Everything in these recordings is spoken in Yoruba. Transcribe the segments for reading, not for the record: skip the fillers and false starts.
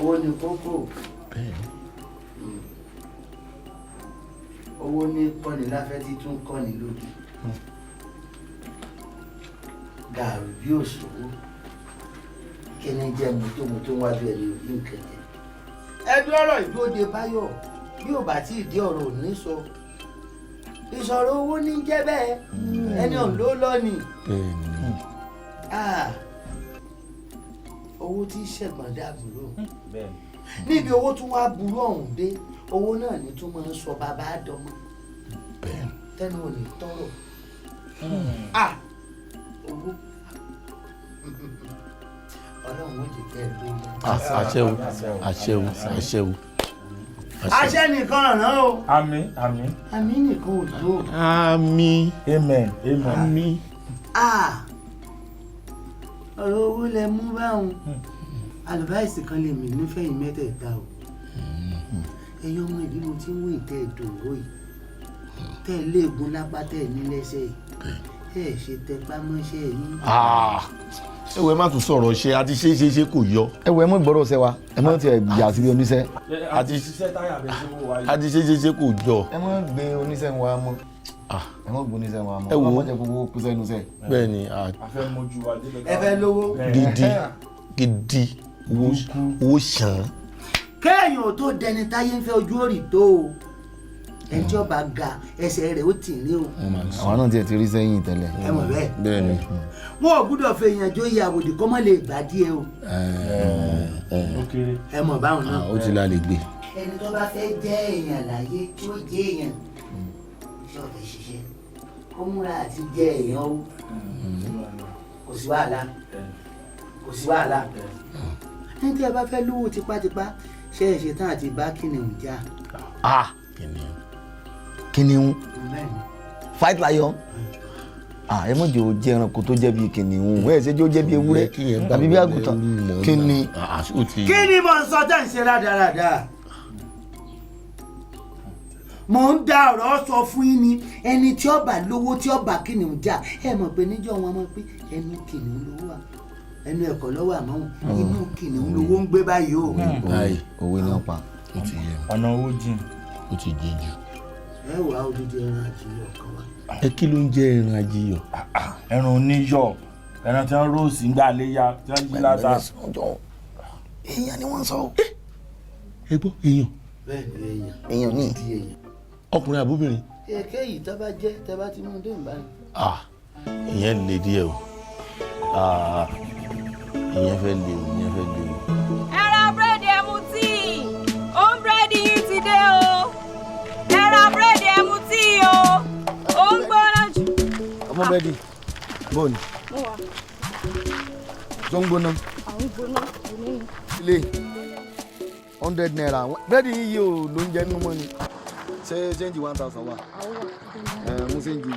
Owó ni kókó. Owó ní kọ́ni láfẹ́ tí tún kọ́ni lójú. Gàrú bí òṣòwò kí ni jẹ́ mọ́tòmọ́tò wájú ẹni òbí nǹkan jẹ. Ẹdún ọ̀rọ̀ ìdóde Báyọ̀ bí ò bá tí ì dé ọ̀rọ̀ òní sọ. Ìsọ̀rọ̀ owó ní jẹ́ bẹ́ẹ̀, ẹni ọ̀hún ló lọ ni. Owó tí ṣẹ̀gbọ́n dàbúrò níbi owó tún wá burú ọ̀hún dé, owó náà ní tún máa ń sọ bàbá àdọ́mọ́ tẹnu ò ní tọrọ. Owó Ọlọ́run ó jẹ́ kẹ́ ẹ lówó. Àṣẹ o, àṣẹ o, àṣẹ o. Àṣẹ nìkan ràn o. Àmín, àmín. Àmín nìkan ò tó. Àmín. Amen, amen. Àmín. Ọ̀rọ̀ owó lẹ mú báwọn. Àlùbáìsì kan lè mí nífẹ̀ẹ́ yìí mẹ́tẹ̀ẹ̀ta o. Ẹ̀yin ọmọ ìbí mo ti ń wé ìtẹ́ ìdòwò yìí. Tẹ́ ẹ léegun lápá tẹ́ ẹ ní lẹ́sẹ̀ yìí. Ẹ ṣe tẹpá mọ́ṣẹ́ yín. Ẹ wo, ẹ má tún sọ̀rọ̀ ṣe àti ṣe ṣe ṣe kò yọ. Ẹ wo, ẹ mọ gbọ́dọ̀ ṣe wa, ẹ mọ tiẹ̀ yà síbi oníṣẹ́. Àti ṣe ṣe ṣe kò jọ. Ẹ mọ gbé oníṣẹ́ wa mọ́, ẹ mọ gbé oníṣẹ́ wa mọ́. Ẹ wo. Ẹ mọ jẹ́ gbogbo kú sẹ́nu sẹ́. Bẹ́ẹ̀ ni. A fẹ́ mójú wa débẹ̀. Ẹ fẹ́ lówó. Gidi gidi, owó ṣàn. Kéèyàn ò tó dẹni táyé ń fẹ́ ojú òrì tó o, ẹni tí ó bá ga ẹsẹ̀ rẹ̀ ó tì ní o. Àwọn náà tiẹ̀ ti rí sẹ́yìn tẹ́lẹ̀. Ẹ mọ̀ bẹ́ẹ̀. Bẹ́ẹ̀ ni. Wọn ò gbúdọ̀ fẹ́ èèyàn jó iye àwòdì kọ́ mọ́ lè gbà díẹ̀ o. Ẹ mọ̀ báwọn náà. Ó ti la lè gbé. Ẹni tó bá fẹ́ jẹ́ èèyàn láyé tí ó jẹ́ èèyàn tí ó fẹ́ ṣiṣẹ́ kó múra àti jẹ́ èèyàn o. Kò sí wàhálà, kò sí wàhálà. Ẹni tí ẹ bá fẹ́ lówó tipátipá ṣe é ṣe tán àti bá kìnìún jà. Kìnìún fight lion. Ẹ mọ̀ jẹ́ o jẹ́ ẹranko tó jẹ́ bíi kìnìún, ẹ ṣe jẹ́ o jẹ́ bíi ewúrẹ́ tàbí bí àgùntàn kìnì. Kí ni mo ń sọ tẹ́ ń ṣe rádaràda? Mo ń da ọ̀rọ̀ sọ fún yín ni, ẹni tí ó bá lówó tí ó bá kìnìún jà, ẹ mọ̀ pé níjọ́ wọn mọ̀ pé ẹnu kìnìún lówó wà, ẹnu ẹ̀kọ́ lọ́wọ́ àmọ́ inú kìnìún lówó ń gbé báyìí o. Òwe ni wọ́n pa. Ọ̀nà owó jìn. Ó ti jìn jù. Ẹ wà odidi ẹran ajíyọ̀ kan wá. Ẹ kí ló ń jẹ ẹran ajíyọ̀? Ẹran oníyọ̀, ẹran tí wọ́n róòsì ń gbà léyà tí wọ́n yí láta. Èèyàn ni wọ́n sọ. Ẹ gbọ́ èèyàn. Bẹ́ẹ̀ ni èèyàn. Èèyàn ní. Ọkùnrin àbúbìnrin. Èké yìí tó bá jẹ́ tẹ́ bá ti mú dé ìbáyìí. Ìyẹn le díẹ̀ o, ìyẹn fẹ́ le o, ìyẹn fẹ́ le o. Ẹ ra búrẹ́dì, ẹ mu tíì, ó ń búrẹ́dì yìí ti dé o. Ẹ ra búrẹ́dì, ẹ mu tíì o, ó ń gbóná jù. Ọmọ búrẹ́dì bóòní tó ń gbóná. Àwọn gbóná òní ni. Ilé ₦100 búrẹ́dì yìí ò ló ń jẹ nínú mọ́ ni. Ṣé ṣéǹjì 1000 wà? Mú ṣéǹjì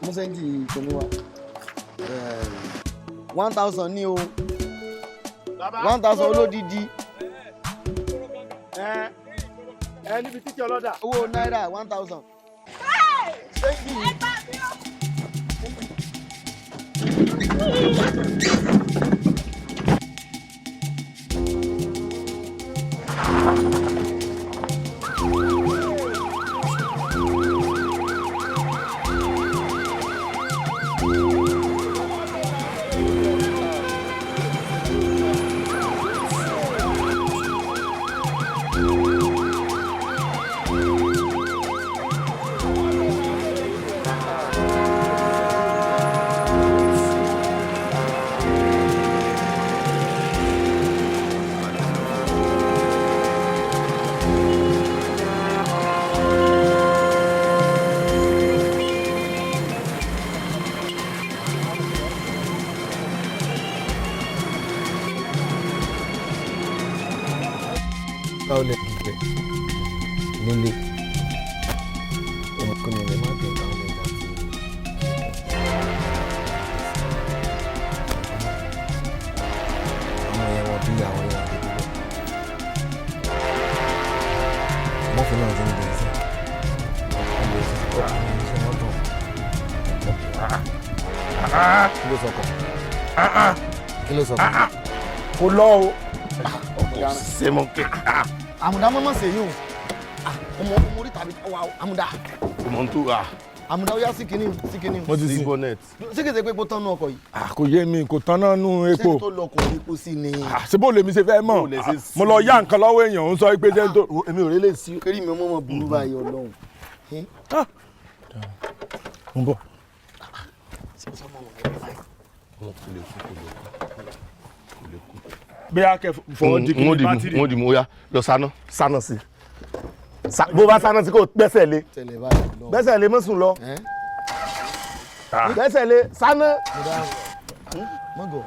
mú ṣéǹjì kìíní wa 1000 ní o, 1000 olódìdí. Ẹ níbi títí ọlọ́dà. Owó náírà 1000. Ṣéǹjì. Báwo lè dìbẹ̀ nílé ọmọkùnrin rẹ̀ má bẹ̀rẹ̀ àwọn ẹ̀dá tí. Àwọn ẹ̀yẹ wọn bí àwọn ẹ̀yà àdúgbò lọ. Mọ́fì náà ti ń bẹ̀rẹ̀ sí. Ọmọ ìṣẹ́ ọkùnrin iṣẹ́ mọ́tò. Kí ló sọkọ̀? Kí ló sọkọ̀? Kò lọ o. Ọkọ̀ sẹ́mọ̀ kẹ́. Àmùdá mọ́mọ́ sèyí o. Ọmọ ọmọ orí tàbí wà àmùdá. Ọmọ tó wà. Àmùdá ó yá sí kinní sí kinní. Mo ti Sí sí. bonnet. Ṣé kìí ṣe pé epo tán nú ọkọ̀ yìí? Kò yé mi, kò tán náà nú epo. Ṣé tó lọ kò epo sí ni? Ṣé bó lèmi ṣe fẹ́ mọ̀? Bó lẹ ṣe sí? Mo lọ yá nǹkan lọ́wọ́ èèyàn, ó ń sọ pé ṣé tó. Èmi ò rí lè sí. Kéré mi ọmọ mọ̀ burú báyìí Ọlọ́run. Mo ń bọ̀. Ọmọ kò lè kú, kò lè kú. Kò lè kú. Bí a kẹ fọwọ́ di kí ni bátìrì. Wọ́n dì mú, ó yá lọ sáná sáná sí. Bó bá sáná sí kò gbẹ́sẹ̀ lé. Tẹ̀lé báyìí lọ. Gbẹ́sẹ̀ lé mọ́sùn lọ. Gbẹ́sẹ̀ lé sáná. Mọ́gọ̀,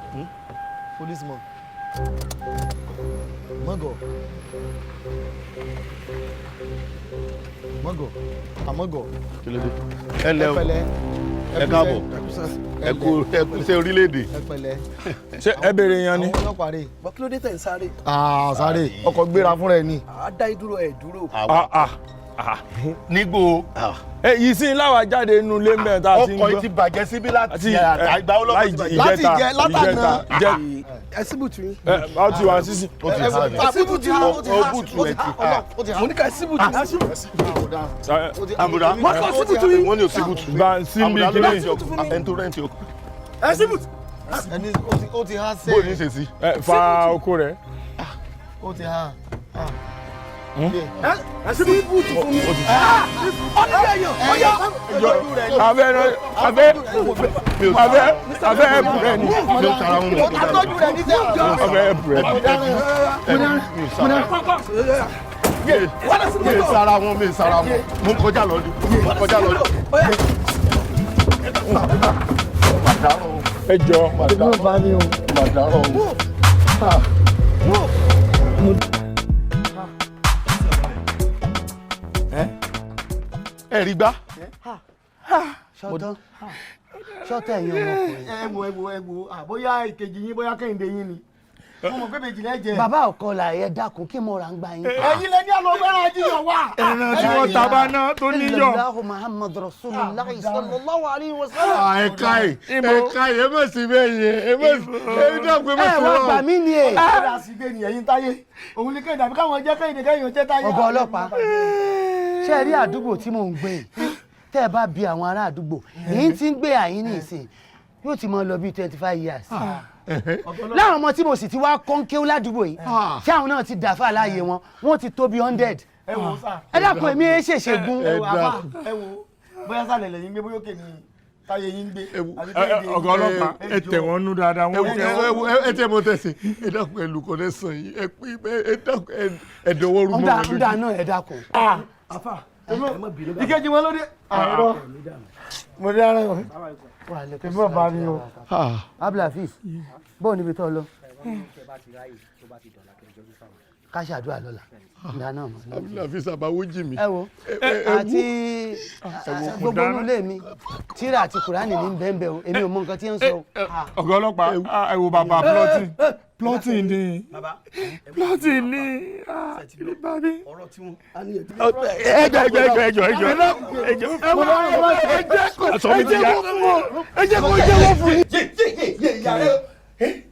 policeman. Mọ́gọ̀. Mọ́gọ̀, àmọ́gọ̀. Kí ló dé? Ẹ lẹ́ o. Ẹ pẹ̀lẹ́. Ẹ káàbọ̀. Ẹ kú ẹ kú iṣẹ́ orílẹ̀-èdè. Ẹ pẹ̀lẹ́. Ṣé ẹ béèrè yan ni? Àwọn ọlọ́pàá rè. Bọ́ kí ló dé tẹ̀ ń sáré? Sáré ọkọ̀ gbéra fúnra ẹ ni. À á dá yín dúró, ẹ̀ dúró. Nígbò. Èyí sí láwa jáde inú ilé mẹ́ta tí ń Ọkọ̀ gbọ́. yìí ti bàjẹ́ síbí láti àgbà ọlọ́pàá ti bàjẹ́. Láti jẹ látàná. Ẹ síbùtù yín. Ọ ti wá sísìn. Ó ti há ni. Ẹ síbùtù yín. Ó bùtù ẹ̀ ti há. Mo ní ká ẹ síbùtù yín. Àmùdá. Wọ́n kọ́ síbùtù yín. Wọ́n ní òsibùtù. Bá ń sí bí Àmùdá ló kíní. rẹ́ǹtì ọkọ̀. Ẹni tó rẹ́ǹtì ọkọ̀. Ẹ síbùtù. Ẹni ó ti há Bó o ní sẹ́ẹ̀. ṣe sí? Ẹ fa oko rẹ̀. Ó ti há. Ẹ síbùtù fún mi. Ọdún yẹn ọyọ. Abẹ́ abẹ́ abẹ́ abẹ́ ẹ̀bù rẹ̀ ni. Mi ò sara wọn mọ̀. Atọ́jú rẹ̀ ní sẹ́ẹ̀. Abẹ́ ẹ̀bù rẹ̀ ni. Mi ò sara mi ò sara wọn, mi ò sara wọn. Mo ń kọjá lọ ni. Mo ń kọjá lọ ni. Ẹ jọ. Èmi ò bá mi o. Màdàrọ̀ o. Ẹ rí gbá. Ṣọtán ṣọtán ẹ̀yin ọmọkùnrin. Ẹ wo ẹ wo ẹ wo bóyá ìkejì yín bóyá Kẹ́hìndé yín ni. Mo mọ̀ pé bèjì lẹ́jẹ̀. Bàbá ọ̀kọlà ẹ dákun kí mo rà ń gbà yín. Ẹ̀yin lẹ ní àlọ́ fẹ́ràn jíyọ̀ wá. Ẹran tí wọ́n ta bá ná tó níyọ̀. Illallahu Muhammad Rasulullah sallallahu alayhi wa sallam. Ẹ̀ka ẹ̀ ẹ̀ka ẹ̀ ẹ má sí bẹ́ẹ̀ yẹn ẹ má sí ẹ dákun ẹ má Ẹ sí wá wọn. gbà mí ni ẹ. Ẹ dà sí gbé ni ẹ̀yin táyé. Òun ni Kẹ́hìndé àbí káwọn jẹ́ Kẹ́hìndé kẹ́hìn jẹ́ táyé. Ọ̀gá ọlọ́pàá, ṣé ẹ rí àdúgbò tí mò ń gbé yìí? Tẹ́ ẹ bá bi àwọn ará àdúgbò èyí tí ń gbé àyín ní ìsìn yóò ti máa lọ bíi 25 years. Láwọn ọmọ tí mo sì ti wá kọ́ńkéw ládùúgbò yìí tí àwọn náà ti dàáfà láàyè wọn, wọ́n ti tó bíi 100. Ẹ wo sà. Ẹ dákun, èmi ẹ ṣèṣègùn. Ẹ wo àfà ẹ wo bóyá sàlẹ̀ lẹ́yìn gbé bóyá òkè ni táyé yín gbé. Àbí Kẹ́hìndé. Ọ̀gá ọlọ́pàá ẹ tẹ̀ wọ́n nú dáadáa. Wọ́n tẹ̀ wọ́n. Ẹ tẹ́ mọ tẹ̀sí ẹ dákun ẹ lùkọ́ ẹ sàn yìí ẹ pín ẹ dákun ẹ dọwọ́ rú mọ́ Ọ̀dà wọn lójú. ọ̀dà náà ẹ dákun. Àfà ìkejì wọn ló dé. Àìrọ mo dára o. Èmi ò bá mi o. Abdulhafiz, bọ́ọ̀ níbi tó lọ. Ká ṣàdúrà lọ́la. Ìgbà náà mọ̀. Abdulhafiz àbáwó jì mí. Ẹ wo àti gbogbo inú ilé mi tíra àti kùránì ní bẹ́ẹ̀nbẹ́ẹ̀ o, èmi ò mọ nǹkan tí ń sọ o. Ọ̀gá ọlọ́pàá, ẹ wo bàbá plotting plotting ni plotting ni bá mi. Ẹ jọ ẹ jọ ẹ jọ ẹ jọ ẹ jọ ẹ jọ ẹ sọ mi ti ya. Ẹ jẹ́ kó jẹ́wọ́ fún yín.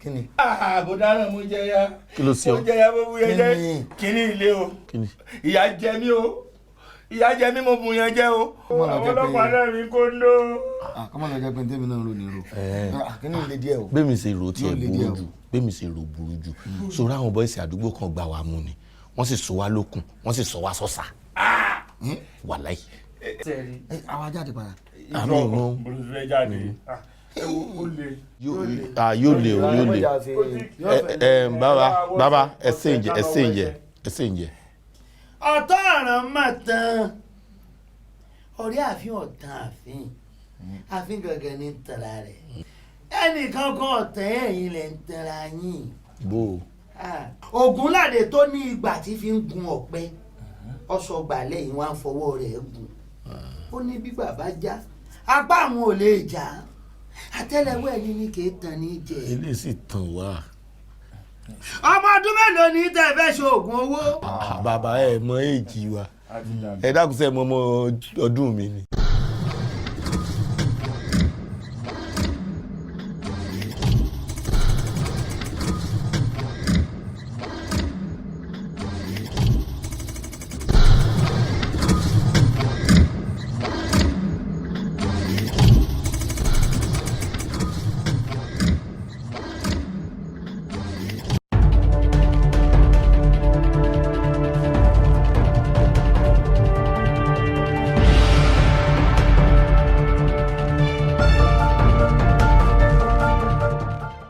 Kí ni? Àbò dáná mo jẹ ya. Kí ló ṣe Mo ọ́? jẹ ya mo bu yẹn jẹ. Kí ni? Kíní ilé o. Ìyà jẹ mí o. Ìyà jẹ mí, mo bu yẹn jẹ o. Ọmọ lọ Àwọn jẹ pé- ọlọ́pàá náà mi kò ná. Kọ́mọ lọ jẹ́ pé tèmi náà rò ní rò. Kí ni ilé díẹ̀ o? Bẹ́ẹ̀ mi ṣe rò tiẹ̀ Yóò le burú díẹ̀ o. jù, bẹ́ẹ̀ mi ṣe rò burú jù. Sọ̀rọ̀ àwọn bọ́ìsì àdúgbò kan gbà wá mú ni, wọ́n sì sọ wá lókun, wọ́n sì sọ wá sọ́sà. Wàláì. Àwa jáde padà. Àmì ìmọ̀ Mo ló fẹ́ jáde. Ẹ wo ó le. yóò le o, yóò le. Ẹ ẹ bàbá bàbá ẹ ṣe ń jẹ ẹ ṣe ń jẹ ẹ ṣe ń jẹ. Ọ̀tọ̀ ọ̀ràn mà tán ọ̀rẹ́ àfin ọ̀tàn àfin àfin gangan ní tara rẹ̀ ẹnìkan kan ọ̀tàn ẹ̀yìn lẹ̀ ń tara yín. Bó o. Ògúnládé tó ní ìgbà tí fi ń gun ọ̀pẹ ọ̀sọ̀gbà lẹ́yìn wá ń fọwọ́ rẹ̀ gùn ó ní bí bàbá já apá àwọn ò lè já àtẹ́lẹwọ́ ẹni ní kì í tan ní jẹ. Eléyìí sì tàn wá. Ọmọ ọdún mélòó ní tẹ́ fẹ́ ṣe oògùn owó. Bàbá ẹ mọ èjì wa, ẹ dákun sẹ mọ ọmọ ọdún mi ni.